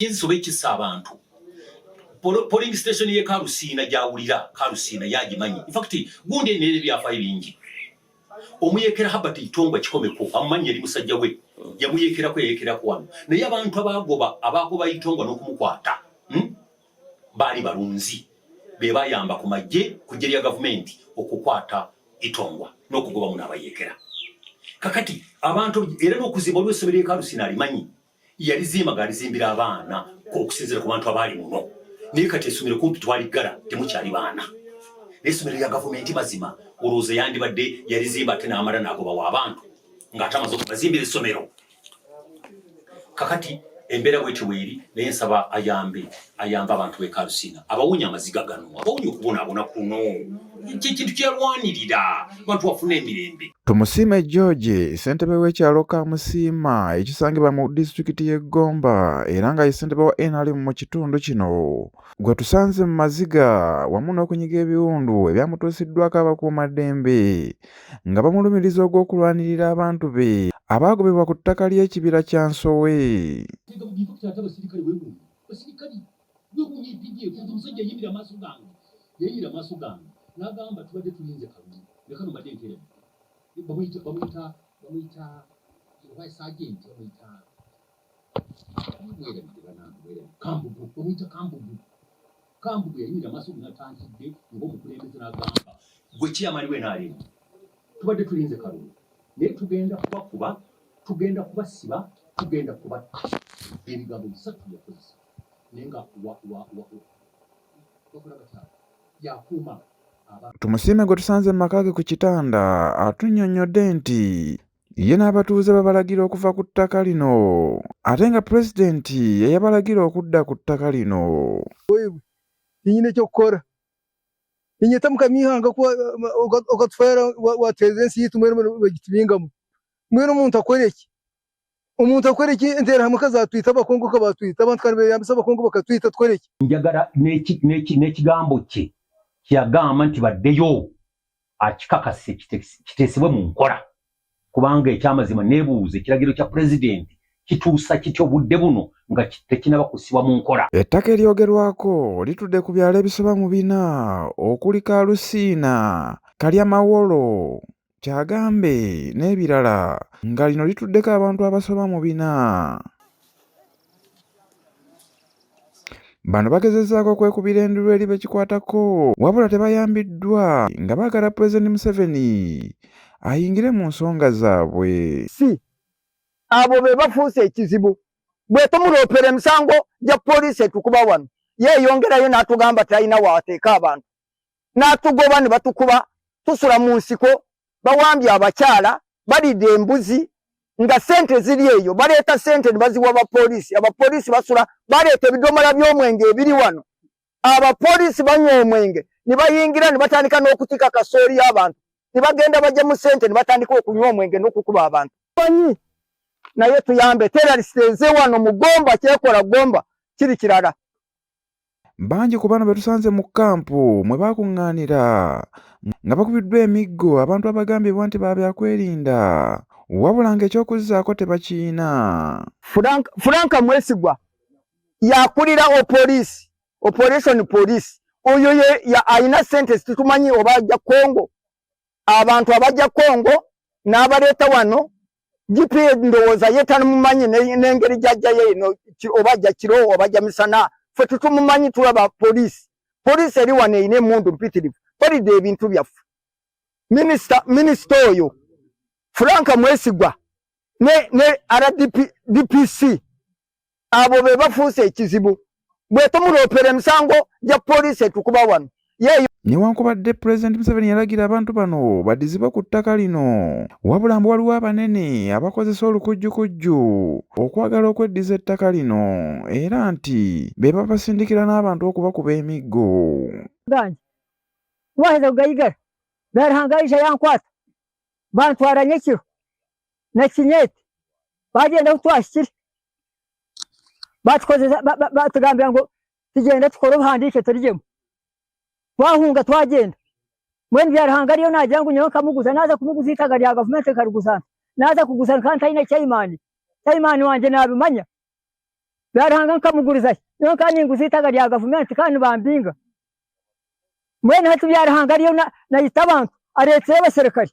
Ekinzisoba ekissa abantu, polling station ye Karusiina gyawulira, Karusiina yagimanyi. Infact gundi erina ebyafaayo bingi. Omuyekera Habert Itongwa Kikomeko amumanyi, yali musajja we, yamuyekerako, yayekerako wano. Naye abantu abagoba Itongwa n'okumukwata, Baali balunzi be bayamba ku magye, ku ggye lya gavumenti okukwata Itongwa n'okugoba muno abayeekera. Kakati abantu era n'okuzimba, olw'essomero essomero ly'e Karusiina alimanyi, yalizimba ng'alizimbira abaana okusinziira ku bantu abaali muno. Naye kati essomero kumpi twaliggala, temukyali baana. Naye essomero lya gavumenti, mazima olowooza yandibadde yalizimba ate n'amala n'agobawo abantu ng'ate amaze okubazimbira essomero? Kakati embeera bwetyo bweri, naye nsaba ayambe abantu b'e Karusiina, abawonye amaziga gano, abawonye okubonaabona kuno. Kyekintu kyeyalwanirira, abantu bafune emirembe. Tumusiime George, ssentebe w'ekyalo Kamusiima ekisangibwa mu disitulikiti y'e Gomba era nga ye ssentebe wa NRM mu kitundu kino, gwe tusanze mu maziga wamu n'okunyiga ebiwundu ebyamutuusiddwako abakuumaddembe nga bamulumiriza ogw'okulwanirira abantu be abaagobebwa ku ttaka ly'ekibira kya Nsowe. Omusajja yayimirira amaaso gange n'agamba, "Tubadde tulinze kalulu." Leka no mbadde nkeera, bamuyita oba sergeant, bamuyita, mwerabidde banange, mwerabidde, Kambugu, bamuyita Kambugu. Kambugu yayimirira amaaso ge natantidde ng'omukulembeze n'agamba, "Gwe chairman w'NRM, tubadde tulinze kalulu, naye tugenda kubakuba, tugenda kubasiba, tugenda kubatta." Ebigambo bisatu byakozesa, naye nga bakola batya, yakuuma. Tumusiime gwe tusanze mu maka ge ku kitanda atunnyonnyodde nti ye n'abatuuze babalagira okuva ku ttaka lino, ate nga pulezidenti ye yabalagira okudda ku ttaka lino. Tinyine ekyokukora, ninyeta Mukama ihanga kuba okatufeera, wateeza ensi yitu, mbwenu bagitubingamu. Mbwenu omuntu akore ki? Omuntu akore ki? Enterahamwe kazatwita, Abakongo kabatwita, abantu kandi beyambisa Abakongo bakatwita, tukore ki? Njagala n'ekigambo kye kyeyagamba nti baddeyo akikakase, kiteesebwe mu nkola, kubanga ekyamazima neebuuza, ekiragiro kya pulezidenti kituusa kitya obudde buno nga tekinaba kusibwa mu nkola? Ettaka eryogerwako litudde ku byalo ebisoba mu 4 okuli Kalusiina, Kalyamawolo, Kyagambe n'ebirala, nga lino lituddeko abantu abasoba mu 400. Bano bagezezzaako okwekubira enduulu eri bekikwatako, wabula tebayambiddwa, nga baagala Pulezidenti Museveni ayingire mu nsonga zaabwe. Si abo be bafuuse ekizibu. Bwe tumuloopera emisango gya poliisi etukuba wano, yeeyongerayo n'atugamba talina waateeka abantu, n'atugoba ne batukuba, tusula mu nsiko, bawambye abakyala, balidde embuzi, nga sente ziri eyo, baleeta sente ne baziwa abapoliisi. Abapoliisi basula, baleeta ebidomola by'omwenge ebiri wano, abapoliisi banywa omwenge ne bayingira ne batandika n'okutika kasooli y'abantu, ne bagenda bajja mu sente ne batandika okunywa omwenge n'okukuba abantu. Manyi naye tuyambe, terrorist eze wano mu Gomba, kyekola Gomba kiri kirala. Bangi ku bano be tusanze mu kampu mwe baakuŋŋaanira nga bakubiddwa emiggo abantu abagambibwa nti ba byakwerinda, wabula ng'ekyokuzzaako tebakiyina. Frank Mwesigwa yakulira opoliisi, operation police. Oyo ye ayina sente, situmanyi oba ajja Congo, abantu abajja Congo n'abaleeta wano. GP ndowooza ye tanamumanyi n'engeri gyajja ye eno, oba ajja kiro oba ajja misana, ffe tetumumanyi. Tulaba poliisi, poliisi eri wano erina emundu mpitirivu, balidde ebintu byaffe. Minisita oyo Frank Mwesigwa ne RDP, DPC, abo be bafuuse ekizibu. Bwe tumuloopera emisango gya poliisi etukuba wano, ye Newankubadde Pulezidenti Museveni yalagira abantu bano baddizibwe ku ttaka lino, wabula mbu waliwo abanene abakozesa olukujjukujju okwagala okweddiza ettaka lino, era nti be babasindikira n'abantu okubakuba emiggo. Ganje waheza kugayigara, Byaruhanga yaija yankwata, bantwara nyekiro na kinyete, bagenda ahu twahikire batukozesa, batugambira ngu tugyende tukore obuhandiike turugyemu. Twahunga twagenda. Mbwenu Byaruhanga ariyo naagira ngu nyowe nkamuguza. Naaza kumuguza eitaka rya gavumenti nkariguza nta? Naaza kuguza nka ntaine chairman? Chairman wangye nabimanya. Byaruhanga nkamuguriza ki? Nyowe nkaba ninguza eitaka rya gavumenti kandi nibambinga. Mbwenu hati Byaruhanga ariyo naita abantu, areetsireyo abaserukare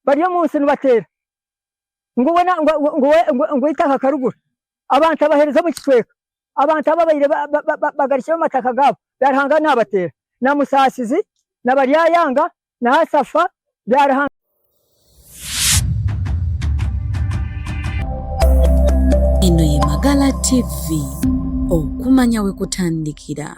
bari omu nsi nibateera ngu we ngu eitaka akarigura. Abantu abaheereza omu kicweka, abantu ababaire bagarukire omu mataka gaabo, Byaruhanga naabateera. Na Musaasizi na Baryayanga na Asafa, Byaruhanga. Eno ye Magala TV, okumanya we kutandikira.